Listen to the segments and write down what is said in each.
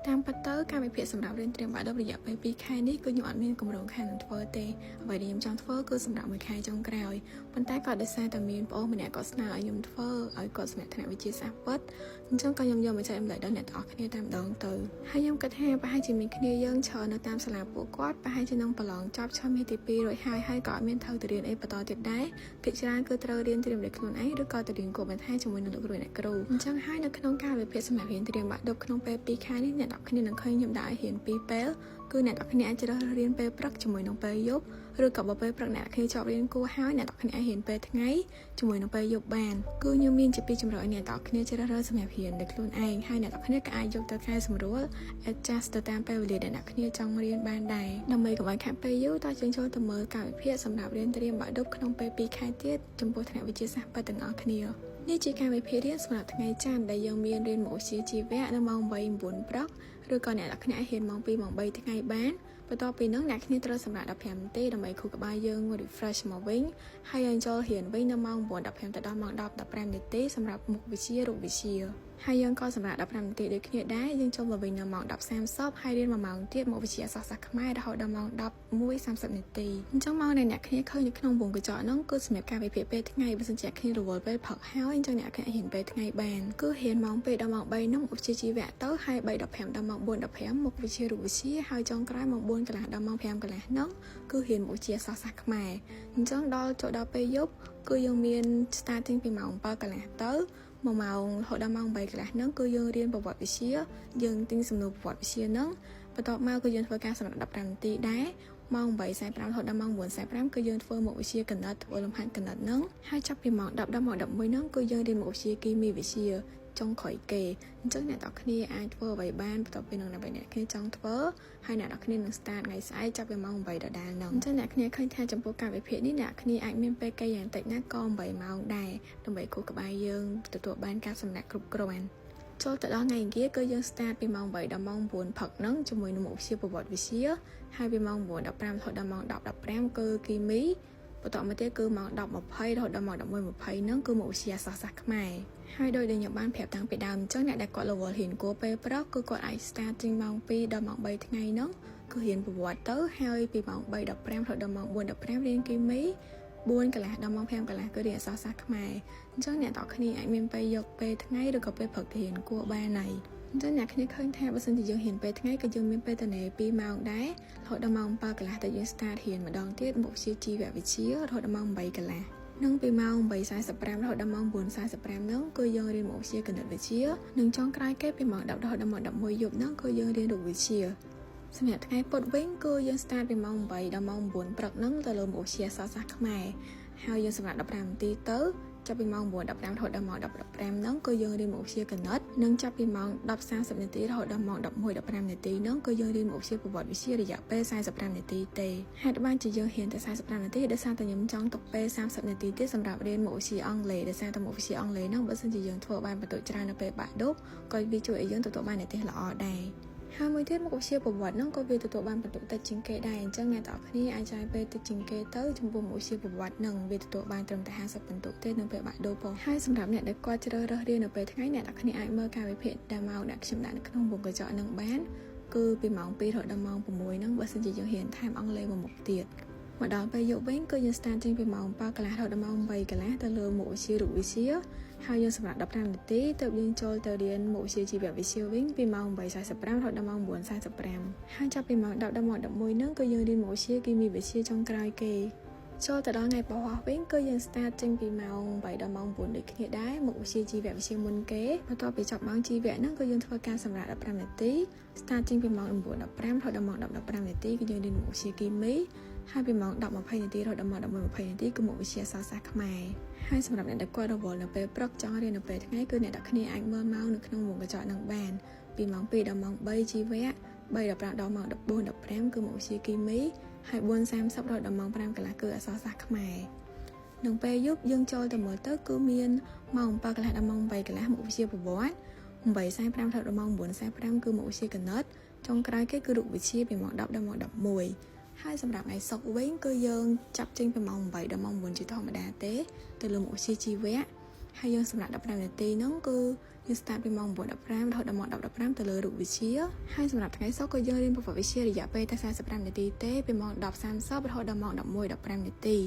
តាមពិតទៅការវិភាគសម្រាប់រៀនត្រៀមបាក់ឌុបរយៈពេល2ខែនេះគឺខ្ញុំអត់មានគម្រោងខាងនឹងធ្វើទេ។អ្វីដែលខ្ញុំចង់ធ្វើគឺសម្រាប់មួយខែចុងក្រោយប៉ុន្តែក៏ដោយសារតែមានប្អូនម្នាក់គាត់ស្នើឲ្យខ្ញុំធ្វើឲ្យគាត់សម្រាប់ថ្នាក់វិទ្យាសាស្ត្រពិតអញ្ចឹងក៏ខ្ញុំយកមកចែករំលែកដល់អ្នកទាំងអស់គ្នាតែម្ដងទៅហើយខ្ញុំគិតថាប្រហែលជាមានគ្នាយើងច្រើននៅតាមសាលាពួកគាត់ប្រហែលជានឹងប្រឡងចប់ឆមាសទី2រួចហើយហើយក៏អត់មានត្រូវទៅរៀនអីបន្តទៀតដែរភាគច្រើនគឺត្រូវរៀនត្រៀមដោយខ្លួនឯងឬក៏ទៅរៀនគួរបន្ថែមជាមួយនឹងលោកគ្រូអ្នកគ្រូអញ្ចឹងហើយនៅក្នុងការវិភាគសម្រាប់រៀនត្រៀមបាក់ឌុបក្នុងពេល2ខែនេះអ្នកទាំងគ្នានឹងឃើញខ្ញុំដាក់ឲ្យរៀន2ពេលគឺអ្នកទាំងគ្នាអាចជ្រើសរើសរៀនពេលព្រឹកជាមួយនឹងពេលយប់ឬក៏បើពេលព្រឹកអ្នកគ្នាចប់រៀនគួរហើយអ្នកទាំងគ្នាអាចរៀនពេលថ្ងៃជាមួយនឹងពេលយប់បានគឺខ្ញុំមានជាពីរជម្រើសឲ្យអ្នកទាំងគ្នាជ្រើសរើសសម្រាប់រៀនដោយខ្លួនឯងហើយអ្នកទាំងគ្នាក៏អាចយកទៅកែសម្រួល adjust ទៅតាមពេលវេលាដែលអ្នកគ្នាចង់រៀនបានដែរដើម្បីកុំឲ្យខាតពេលយូរតើយើងចូលទៅមើលកាលវិភាគសម្រាប់រៀនត្រៀមបាក់ឌុបក្នុងពេល2ខែទៀតចំពោះថ្នាក់វិទ្យាសាស្ត្រពិតទាំងអស់គ្នា។នេះជាការវិភាគរៀនសម្រាប់ថ្ងៃច័ន្ទដែលយើងមានរៀនមុខវិជ្ជាជីវៈនៅម៉ោង8:09ព្រឹកឬក៏អ្នកទាំងគ្នាអាចរៀនម៉ោង2ម៉ោង3ថ្ងៃបានបន្ទាប់ពីនោះអ្នកគ្នាត្រូវសម្រាក15នាទីដើម្បីខួរក្បាលយើង refresh មកវិញហើយយើងចូលរៀនវិញនៅម៉ោង9:15ទៅដល់ម៉ោង10:15នាទីសម្រាប់មុខវិជ្ជារូបវិទ្យាហើយយើងក៏សម្រាក15នាទីដូចគ្នាដែរយើងចូលមកវិញនៅម៉ោង10:30ហើយរៀន1ម៉ោងទៀតមុខវិជ្ជាអក្សរសាស្ត្រខ្មែររហូតដល់ម៉ោង11:30នាទីអញ្ចឹងម៉ោងដែលអ្នកគ្នាឃើញនៅក្នុងវងកញ្ចក់ហ្នឹងគឺសម្រាប់ការវិភាគពេលថ្ងៃបើសិនជាអ្នកគ្នារវល់ពេលព្រឹកហើយអញ្ចឹងអ្នកគ្នារៀនពេលថ្ងៃបានគឺរៀនម៉ោង2ដល់ម៉ោង3ហ្នឹងមុខវិជ្ជាជីវៈទៅហើយ3:15ដល់ម៉ោង4:15មុខវិជ្ជារូបវិទ្យាហើយចុងក្រោយម៉ោង4កន្លះដល់ម៉ោង5កន្លះហ្នឹងគឺរៀនមុខវិជ្ជាអក្សរសាស្ត្រខ្មែរអញ្ចឹងដល់ចូលដល់ពេលយប់គឺយើងមាន starting ពីម៉ោង7កន្លះទៅ1ម៉ោងរហូតដល់ម៉ោង8កន្លះហ្នឹងគឺយើងរៀនប្រវត្តិវិទ្យាយើងទិញសំណួរប្រវត្តិវិទ្យាហ្នឹងបន្ទាប់មកគឺយើងធ្វើការសម្រាក15នាទីដែរម៉ោង8:45រហូតដល់ម៉ោង9:45គឺយើងធ្វើមុខវិជ្ជាគណិតធ្វើលំហាត់គណិតហ្នឹងហើយចាប់ពីម៉ោង10ដល់ម៉ោង11ហ្នឹងគឺយើងរៀនមុខវិជ្ជាគីមីវិទ្យាចុងក្រោយគេអញ្ចឹងអ្នកទាំងគ្នាអាចធ្វើអ្វីបានបន្ទាប់ពីនឹងដើម្បីអ្នកគ្នាចង់ធ្វើហើយអ្នកទាំងគ្នានឹង start ថ្ងៃស្អែកចាប់ពីម៉ោង8ដដែលហ្នឹងអញ្ចឹងអ្នកគ្នាឃើញថាចំពោះការវិភាគនេះអ្នកគ្នាអាចមានពេលគេយ៉ាងតិចណាស់ក៏8ម៉ោងដែរដើម្បីខួរក្បាលយើងទទួលបានការសម្រាកគ្រប់គ្រាន់ចូលទៅដល់ថ្ងៃអង្គារគឺយើង start ពីម៉ោង8ដល់ម៉ោង9ព្រឹកហ្នឹងជាមួយនឹងមុខវិជ្ជាប្រវត្តិវិទ្យាហើយពីម៉ោង9:15រហូតដល់ម៉ោង10:15គឺគីមីបន្តមកទៀតគឺម៉ោង10:20រហូតដល់ម៉ោង11:20ហ្នឹងគឺមុខវិជ្ជាអក្សរសាស្ត្រខ្មែរហើយដោយដែលខ្ញុំបានប្រាប់តាំងពីដើមអញ្ចឹងអ្នកដែលគាត់រវល់រៀនគួរពេលព្រឹកគឺគាត់អាច start ចេញម៉ោង2ដល់ម៉ោង3ថ្ងៃហ្នឹងគឺរៀនប្រវត្តិទៅហើយពីម៉ោង3:15រហូតដល់ម៉ោង4:15រៀនគីមី4កន្លះដល់ម៉ោង5កន្លះគឺរៀនអក្សរសាស្ត្រខ្មែរអញ្ចឹងអ្នកទាំងគ្នាអាចមានពេលយកពេលថ្ងៃឬក៏ពេលព្រឹកទៅរៀនគួរបានហើយអញ្ចឹងអ្នកគ្នាឃើញថាបើសិនជាយើងរៀនពេលថ្ងៃក៏យើងមានពេលទំនេរ2ម៉ោងដែររហូតដល់ម៉ោង7កន្លះតែយើង start រៀនម្ដងទៀតមុខវិជ្ជាជីវវិទ្យារហូតដល់ម៉ោង8កន្លះនិងពីម៉ោង8:45រហូតដល់ម៉ោង9:45ហ្នឹងគឺយើងរៀនមុខវិជ្ជាគណិតវិទ្យានិងចុងក្រោយគេពីម៉ោង10រហូតដល់ម៉ោង11យប់ហ្នឹងគឺយើងរៀនរូបវិទ្យាសម្រាប់ថ្ងៃពុធវិញគឺយើង start ពីម៉ោង8ដល់ម៉ោង9ព្រឹកហ្នឹងទៅលើមុខវិជ្ជាអក្សរសាស្ត្រខ្មែរហើយយើងសម្រាក15នាទីទៅចាប់ពីម៉ោង9:15រហូតដល់ម៉ោង10:15ហ្នឹងគឺយើងរៀនមុខវិជ្ជាគណិតនិងចាប់ពីម៉ោង10:30នាទីរហូតដល់ម៉ោង11:15នាទីហ្នឹងគឺយើងរៀនមុខវិជ្ជាប្រវត្តិវិទ្យារយៈពេល45នាទីទេហេតុបានជាយើងរៀនតែ45នាទីដោយសារតែខ្ញុំចង់ទុកពេល30នាទីទៀតសម្រាប់រៀនមុខវិជ្ជាអង់គ្លេសដោយសារតែមុខវិជ្ជាអង់គ្លេសហ្នឹងបើសិនជាយើងធ្វើបានបន្ទុកច្រើននៅពេលបាក់ឌុបក៏វាជួយឲ្យយើងទទួលបាននិទ្ទេសល្អដែរហើយមួយទៀតមុខវិជ្ជាប្រវត្តិហ្នឹងក៏វាទទួលបានបន្ទុកតិចជាងគេដែរអញ្ចឹងអ្នកទាំងអស់គ្នាអាចចាយពេលតិចជាងគេទៅចំពោះមុខវិជ្ជាប្រវត្តិហ្នឹងវាទទួលបានត្រឹមតែ50បន្ទុកទេនៅពេលបាក់ឌុបផងហើយសម្រាប់អ្នកដែលគាត់ជ្រើសរើសរៀននៅពេលថ្ងៃអ្នកទាំងគ្នាអាចមើលការវិភាគដែលមកដែលខ្ញុំដាក់នៅក្នុងវងកញ្ចក់ហ្នឹងបានគឺពីម៉ោង2រហូតដល់ម៉ោង6ហ្នឹងបើសិនជាយើងរៀនថែមអង់គ្លេសមួយមុខទៀតមកដល់ពេលយប់វិញគឺយើង start ចេញពីម៉ោង7កន្លះរហូតដល់ម៉ោង8កន្លះទៅលើមុខវិជ្ជារូបវិទ្យាហើយយើងសម្រាក15នាទីទើបយើងចូលទៅរៀនមុខវិជ្ជាជីវវិទ្យាវិញពីម៉ោង8:45រហូតដល់ម៉ោង9:45ហើយចាប់ពីម៉ោង10ដល់ម៉ោង11ហ្នឹងគឺយើងរៀនមុខវិជ្ជាគីមីវិទ្យាចុងក្រោយគេចូលទៅដល់ថ្ងៃពហុវិញគឺយើង start ចេញពីម៉ោង8ដល់ម៉ោង9ដូចគ្នាដែរមុខវិជ្ជាជីវវិទ្យាមុនគេបន្ទាប់ពីចប់ម៉ោងជីវៈហ្នឹងគឺយើងធ្វើការសម្រាក15នាទី start ចេញពីម៉ោង9:15រហូតដល់ម៉ោង10:15នាទីគឺយើងរៀនមុខវិជ្ជាគីមីហើយពីម៉ោង10:20នាទីរហូតដល់ម៉ោង11:20នាទីគឺមុខវិជ្ជាអក្សរសាស្ត្រខ្មែរហើយសម្រាប់អ្នកដែលគាត់រវល់នៅពេលព្រឹកចង់រៀននៅពេលថ្ងៃគឺអ្នកទាំងគ្នាអាចមើលម៉ោងនៅក្នុងវងកញ្ចក់នឹងបានពីម៉ោង2ដល់ម៉ោង3ជីវៈ3:15ដល់ម៉ោង14:15គឺមុខវិជ្ជាគីមីហើយ4:30រហូតដល់ម៉ោង5កន្លះគឺអក្សរសាស្ត្រខ្មែរនឹងពេលយប់យើងចូលទៅមើលទៅគឺមានម៉ោង7កន្លះដល់ម៉ោង8កន្លះមុខវិជ្ជាប្រវត្តិ8:45រហូតដល់ម៉ោង9:45គឺមុខវិជ្ជាគណិតចុងក្រោយគេគឺរូបវិទ្យាពីម៉ោង10ដល់ម៉ោង11ហើយសម្រាប់ថ្ងៃសុក្រវិញគឺយើងចាប់ចេញពីម៉ោង8ដល់ម៉ោង9ជាធម្មតាទេទៅលើមុខវិជ្ជាជីវៈហើយយើងសម្រាក15នាទីហ្នឹងគឺ យើង start ពីម៉ោង9:15រហូតដល់ម៉ោង10:15ទៅលើរូបវិទ្យាហើយសម្រាប់ថ្ងៃសុក្រក៏យើងរៀនប្រវត្តិវិទ្យារយៈពេលតែ45នាទីទេពីម៉ោង10:30រហូតដល់ម៉ោង11:15នាទី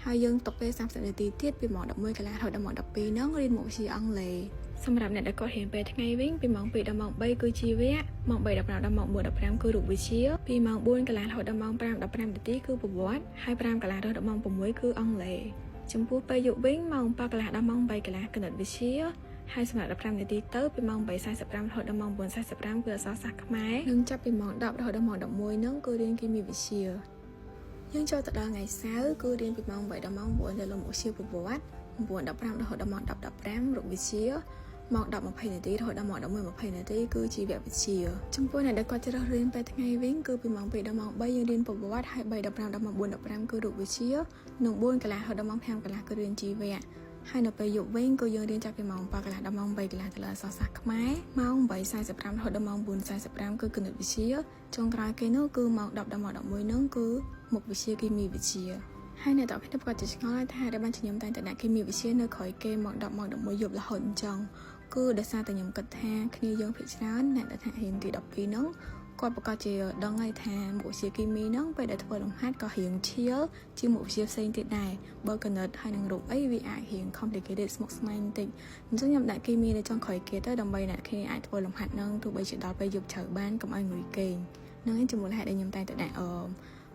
ហើយយើងទុកពេល30នាទីទៀតពីម៉ោង11កន្លះរហូតដល់ម៉ោង12ហ្នឹងរៀនមុខវិជ្ជាអង់គ្លេសសម្រាប់អ្នកដែលគាត់រៀនពេលថ្ងៃវិញពីម៉ោង2ដល់ម៉ោង3គឺជីវៈម៉ោង3:15ដល់ម៉ោង4:15គឺរូបវិទ្យាពីម៉ោង4កន្លះរហូតដល់ម៉ោង5:15នាទីគឺប្រវត្តិហើយ5កន្លះរហូតដល់ម៉ោង6គឺអង់គ្លេសចំពោះពេលយប់វិញម៉ោង7កន្លះដល់ម៉ោង8កន្លះគណិតវិទ្យាហើយសម្រាប់15នាទីទៅពីម៉ោង8:45រហូតដល់ម៉ោង9:45គឺអក្សរសាស្ត្រខ្មែរនិងចាប់ពីម៉ោង10រហូតដល់ម៉ោង11ហ្នឹងគឺរៀនគីមីវិទ្យាយើងចូលទៅដល់ថ្ងៃសៅរ៍គឺរៀនពីម៉ោង8ដល់ម៉ោង9ទៅលើមុខវិជ្ជាប្រវត្តិ9:15រហូតដល់ម៉ោង10:15រូបវិទ្យាម៉ោង10:20នាទីរហូតដល់ម៉ោង11:20នាទីគឺជីវវិទ្យាចំពោះអ្នកដែលគាត់ជ្រើសរៀនពេលថ្ងៃវិញគឺពីម៉ោង2ដល់ម៉ោង3យើងរៀនប្រវត្តិហើយ3:15ដល់ម៉ោង4:15គឺរូបវិទ្យានិង4កន្លះរហូតដល់ម៉ោង5កន្លះគឺរៀនជីវៈហើយនៅពេលយប់វិញគឺយើងរៀនចាប់ពីម៉ោង7កន្លះដល់ម៉ោង8កន្លះទៅលើអក្សរសាស្ត្រខ្មែរម៉ោង8:45រហូតដល់ម៉ោង9:45គឺគណិតវិទ្យាចុងក្រោយគេនោះគឺម៉ោង10ដល់ម៉ោង11ហ្នឹងគឺមុខវិជ្ជាគីមីវិទ្យាហើយអ្នកទាំងអស់គ្នាគាត់ជាឆ្ងល់ហើយថាដែលបានខ្ញុំតែងតែដាក់គីមីវិទ្យានៅក្រោយគេម៉ោង10ម៉ោង11យប់រហូតអញ្ចឹងគឺដោយសារតែខ្ញុំគិតថាគ្នាយើងភាគច្រើនអ្នកដែលថារៀនទី12ហ្នឹងគាត់ប្រកាសជាដឹងហើយថាមុខវិជ្ជាគីមីហ្នឹងពេលដែលធ្វើលំហាត់ក៏រៀងឈៀលជាងមុខវិជ្ជាផ្សេងទៀតដែរបើគណិតហើយនឹងរូបអីវាអាចរៀង complicated ស្មុគស្មាញបន្តិចអញ្ចឹងខ្ញុំដាក់គីមីនៅចុងក្រោយគេទៅដើម្បីអ្នកគ្នាអាចធ្វើលំហាត់ហ្នឹងទោះបីជាដល់ពេលយប់ជ្រៅបានកុំឲ្យងុយគេងហ្នឹងឯងជាមូលហេតុដែលខ្ញុំតែងតែដាក់អឺ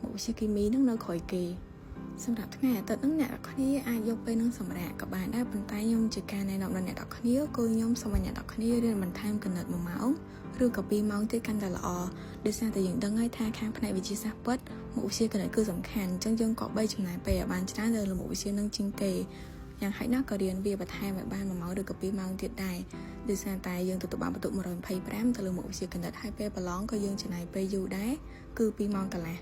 មុខវិជ្ជាគីមីហ្នឹងនៅក្រោយគេសម្រាប់ថ្ងៃអាទិត្យហ្នឹងអ្នកនរគ្នាអាចយកពេលហ្នឹងសម្រាកក៏បានដែរប៉ុន្តែខ្ញុំជាការណែនាំដល់អ្នកនរគ្នាគឺខ្ញុំសូមឲ្យអ្នកនរគ្នារៀនបន្ថែមគណិត1ម៉ោងឬក៏2ម៉ោងទៀតកាន់តែល្អដោយសារតែយើងដឹងហើយថាខាងផ្នែកវិទ្យាសាស្ត្រពិតមុខវិជ្ជាគណិតគឺសំខាន់អញ្ចឹងយើងក៏បីចំណាយពេលឲ្យបានច្រើនទៅលើមុខវិជ្ជានឹងជាងគេយ៉ាងហោចណាស់ក៏រៀនវាបន្ថែមឲ្យបាន1ម៉ោងឬក៏2ម៉ោងទៀតដែរដោយសារតែយើងទទួលបានពិន្ទុ125ទៅលើមុខវិជ្ជាគណិតហើយពេលប្រឡងក៏យើងចំណាយពេលយូរដែរគឺ2ម៉ោងកន្លះ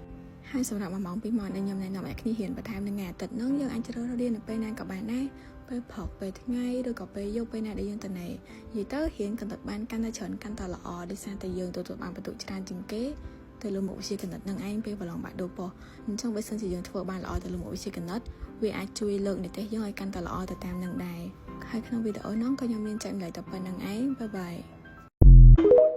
ហើយសម្រាប់1ម៉ោង2ម៉ោងដែលខ្ញុំណែនាំឲ្យគ្នារៀនបន្ថែមនៅថ្ងៃអាទិត្យហ្នឹងយើងអាចជ្រើសរើសរៀននៅពេលណាក៏បានដែរពេលព្រឹកពេលថ្ងៃឬក៏ពេលយប់ពេលណាដែលយើងទំនេរនិយាយទៅរៀនគណិតបានកាន់តែច្រើនកាន់តែល្អដោយសារតែយើងទទួលបានពិន្ទុច្រើនជាងគេទៅលើមុខវិជ្ជាគណិតនឹងឯងពេលប្រឡងបាក់ឌុបប៉ុអញ្ចឹងបើសិនជាយើងធ្វើបានល្អទៅលើមុខវិជ្ជាគណិតវាអាចជួយលើកនិទេសយើងឲ្យកាន់តែល្អទៅតាមនឹងដែរហើយក្នុងវីដេអូហ្នឹងក៏ខ្ញុំមានចែករំលែកតែប៉ុណ្ណឹងឯង bye bye.